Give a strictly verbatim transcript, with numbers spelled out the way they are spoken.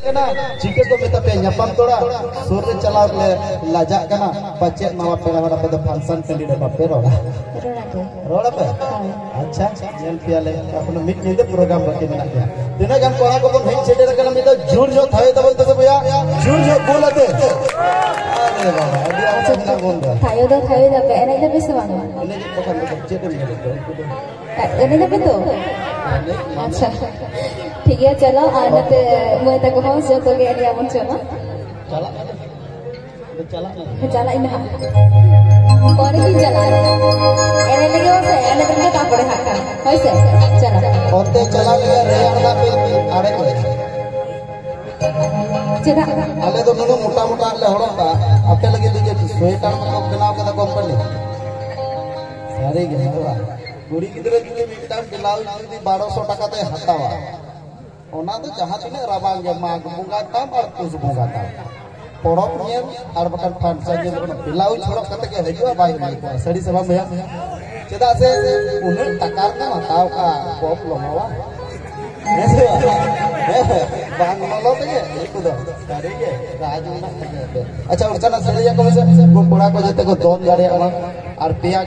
ᱠᱟᱱᱟ, ᱪᱤᱠᱟᱹ ᱠᱚ ᱢᱮᱛᱟ ᱯᱮᱭᱟ ᱧᱟᱯᱟᱢ ᱛᱚᱲᱟ? ᱥᱩᱨ ᱨᱮ ᱪᱟᱞᱟᱣ ᱞᱮ ᱞᱟᱡᱟᱜ ᱠᱟᱱᱟ, ᱯᱟᱪᱮᱫ ᱱᱟᱣᱟ ᱯᱮᱲᱟ ᱦᱚᱲ ᱟᱯᱮ ᱫᱚ function ᱴᱟᱺᱰᱤ ᱨᱮ ᱵᱟᱯᱮ ᱨᱚᱲᱟ᱾ ᱨᱚᱲ ᱟᱯᱮ? ᱟᱪᱪᱷᱟ, ᱧᱮᱞ ᱯᱮᱭᱟᱞᱮ, ᱮᱠᱷᱚᱱᱳ ᱢᱤᱫ ᱧᱤᱫᱟᱹ program ᱵᱟᱹᱠᱤ ᱢᱮᱱᱟᱜ ᱜᱮᱭᱟ᱾ ᱛᱤᱱᱟᱹᱜ ᱜᱟᱱ ᱠᱚᱲᱟ ᱠᱚᱵᱚᱱ ᱦᱮᱡ ᱥᱮᱴᱮᱨ ᱟᱠᱟᱱᱟ, ᱢᱤᱫ ᱫᱷᱟᱣ ᱡᱳᱨ ᱧᱚᱜ ᱛᱷᱟᱭᱚ ᱛᱟᱵᱚᱱ ᱯᱮᱥᱮ ᱵᱚᱭᱦᱟ, ᱡᱳᱨ ᱧᱚᱜ ᱜᱳᱞ ᱟᱛᱮ᱾ ᱟᱨᱮ ᱵᱟᱵᱟ, ᱟᱹᱰᱤ ᱟᱢᱫᱟ ᱢᱮᱱᱟᱜ ᱵᱚᱱ ᱫᱚ᱾ ᱛᱷᱟᱭᱚ ᱫᱚ ᱛᱷᱟᱭᱚ ᱫᱟᱯᱮ, ᱮᱱᱮᱡ ᱫᱟᱯᱮ ᱥᱮ ᱵᱟᱝ? ᱮᱱᱮᱡ ᱠᱚ ᱠᱷᱟᱱ ᱫᱚ ᱪᱮᱫ ᱮᱢ ᱧᱮᱞᱮᱫ ᱠᱚᱣᱟ ᱩᱱᱠᱩ ᱫᱚ? ᱮᱱᱮᱡ ᱫᱟᱯᱮ ᱛᱚ? ᱟᱪᱪᱷᱟ, ᱴᱷᱤᱠ ᱜᱮᱭᱟ, ᱪᱚᱞᱚ, ᱟᱨ ᱱᱚᱛᱮ ᱢᱟᱹᱭ ᱛᱟᱠᱚ ᱦᱚᱸ ᱡᱚᱛᱚ ᱜᱮ ᱮᱱᱮᱡ ᱟᱵᱚᱱ, ᱪᱚᱞᱚ᱾ ᱪᱟᱞᱟᱜ ᱢᱮ᱾ ᱪᱟᱞᱟᱜ ᱢᱮ᱾ ᱪᱟᱞᱟᱜ ᱤᱧ ᱦᱟᱸᱜ᱾ ᱯᱚᱨᱮ ᱜᱤᱧ ᱪᱟᱞᱟᱜᱼᱟ᱾ ᱮᱱᱮᱡ ᱞᱟᱹᱜᱤᱫ ᱵᱚᱱ ᱥᱮ, ᱮᱱᱮᱡ ᱞᱟᱹᱜᱤᱫ ᱛᱟᱨᱯᱚᱨᱮ ᱦᱟᱸᱜ ᱠᱷᱟᱱ᱾ ᱦᱳᱭ ᱥᱮ? ᱪᱟᱞᱟᱜ᱾ ᱚᱱᱛᱮ ᱪᱟᱞᱟᱣ ᱞᱮᱠᱷᱟᱱ ᱨᱮᱭᱟᱲ ᱫᱟᱜ ᱯᱮ ᱟᱨᱮᱡ ᱞᱮ᱾ ᱪᱮᱫᱟᱜ? ᱟᱞᱮ ᱫᱚ ᱱᱩᱱᱟᱹᱜ ᱢᱚᱴᱟ ᱢᱚᱴᱟ ᱞᱮ ᱦᱚᱲᱚᱜᱼᱟ, ᱟᱯᱮ ᱞᱟᱹᱜᱤᱫ ᱫᱚ ᱪᱮᱫ ᱥᱳᱭᱮᱴᱟᱨ ᱠᱚᱠᱚ ᱵᱮᱱᱟᱣ ᱠᱟᱫᱟ ᱠᱳᱢᱯᱟᱱᱤ? ᱥᱟᱹᱨᱤ ᱜᱮ, ᱦᱮᱸ ᱵᱟᱝ? ᱠᱩᱲᱤ ᱜᱤᱫᱽᱨᱟᱹ ᱡᱩᱫᱤ ᱢᱤᱫᱴᱟᱝ ᱵᱞᱟᱣᱩᱡᱽ ᱡᱩᱫᱤ ᱵᱟᱨᱚᱥᱚ ᱴᱟᱠᱟ ᱛᱮᱭ ᱦᱟᱛᱟᱣᱟ, ᱚᱱᱟ ᱫᱚ ᱡᱟᱦᱟᱸ ᱛᱤᱱᱟᱹᱜ ᱨᱟᱵᱟᱝ ᱜᱮ, ᱢᱟᱜᱽ ᱵᱚᱸᱜᱟ ᱛᱟᱢ ᱟᱨ ᱯᱩᱥ ᱵᱚᱸᱜᱟ ᱛᱟᱢ, ᱯᱚᱨᱚᱵᱽ ᱧᱮᱞ ᱟᱨ ᱵᱟᱠᱷᱟᱱ function ᱧᱮᱞ, ᱚᱱᱟ ᱵᱞᱟᱣᱩᱡᱽ ᱦᱚᱨᱚᱜ ᱠᱟᱛᱮ ᱜᱮ ᱦᱤᱡᱩᱜᱼᱟ, ᱵᱟᱭ ᱦᱩᱭ ᱠᱚᱜᱼᱟ᱾ ᱥᱟᱹᱨᱤ ᱥᱮ ᱵᱟᱝ ᱵᱚᱭᱦᱟ? ᱪᱮᱫᱟᱜ ᱥᱮ ᱩᱱᱟᱹᱜ ᱴᱟᱠᱟ ᱨᱮᱱᱟᱜ ᱦᱟᱛᱟᱣ ᱠᱟᱜᱼᱟ, ᱯᱚᱯ ᱞᱚᱢᱟᱣᱟ᱾ ᱦᱮᱸ ᱥᱮ ᱵᱟᱝ? ᱦᱮᱸ, ᱵᱟᱝ ᱞᱚᱞᱚ ᱛᱮᱜᱮ ᱩᱱᱠᱩ ᱫᱚ ᱥᱟᱹᱨᱤ ᱜᱮ ᱨᱟᱡᱽ ᱢᱮᱱᱟᱜ ᱛᱟᱠᱚᱣᱟ᱾ ᱟᱪᱪᱷᱟ, ᱚᱱᱠᱟᱱᱟᱜ ᱥᱮᱨᱮᱧ ᱟᱠᱚ ᱢᱮᱥᱮ, ᱩᱱᱠᱩ ᱠᱚᱲᱟ ᱠᱚ ᱡᱟᱛᱮ ᱠᱚ ᱫᱚᱱ ᱫᱟᱲᱮᱭᱟᱜ ᱢᱟ᱾ ᱟᱨ ᱯᱮᱭᱟ